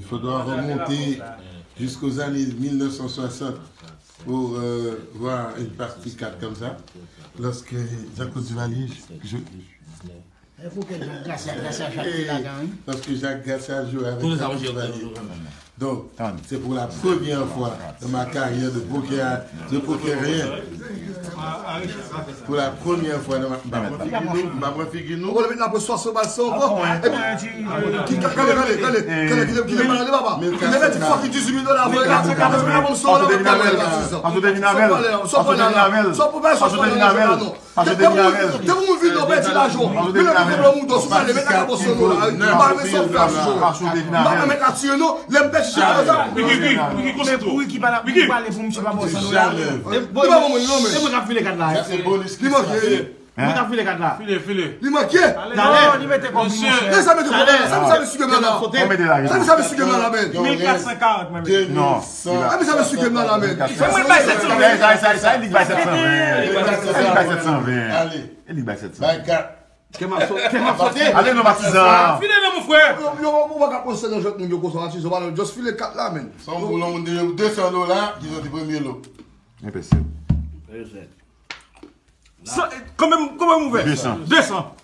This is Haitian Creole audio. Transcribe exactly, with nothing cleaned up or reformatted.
Il faudra remonter jusqu'aux années mille neuf cent soixante pour euh, voir une partie quatre comme ça, lorsque Jean-Claude Duvalier, je, E pou ke Jacques Garcia, Garcia Jacques te ladan, wi. Lorsque Jacques Garcia jouait avec Jean-Claude Duvalier. Donc, c'est pour la première fois dans ma carrière de poker, de pokerien. Pour la première fois dans ma carrière. Mwen pa pran figi nou. Ou konn met nan pwen swasant bal san ankò. Epi ki gade gade gade gade ki ki le malade papa. Ki le mèt fò ki dizuit mil dola avè la. Sa pou te vin avè l. Sa pou te vin avè l. Sa pou bay sa pou bay sa. Depi moun vin nan pèdi lajan. Mwen nan pwoblèm ou dòs ou pale met la kapò san dola. Mwen pa men sa fè sou. Mwen pa men la tire non. Lè m pèdi chak konsa. Men pou ki pa la pou pale pou misye pa bon san dola. Li pa bon mwen non men. Se mwen k ap file kat la. Ça, c'est bonus qui Li manke. Mwen k ap file kat la. File, file. Li manke. Talè, li mete kòb li monchè. Lè sa mete kòb la. Sa misye gen la. Mwen mete la. Sa misye gen la men. Mil kat san karant mwen mete. Non. Sa misye gen la men. Sa sa sa li bay sèt san ven. Li bay sèt san ven. Allez, Li bay sèt san. By God. Kè m ap so- kè m ap sote. Ale non patizan. File non mon frè. Yo yo ou pa ka pran sèl jòt moun yo konsa patizan pa just file kat la men. Son boulon moun de deux cents dollars, ki soti premye lo. Enpesib. Sa- Konbyen konbyen m ouvè? Deux cents. Deux cents.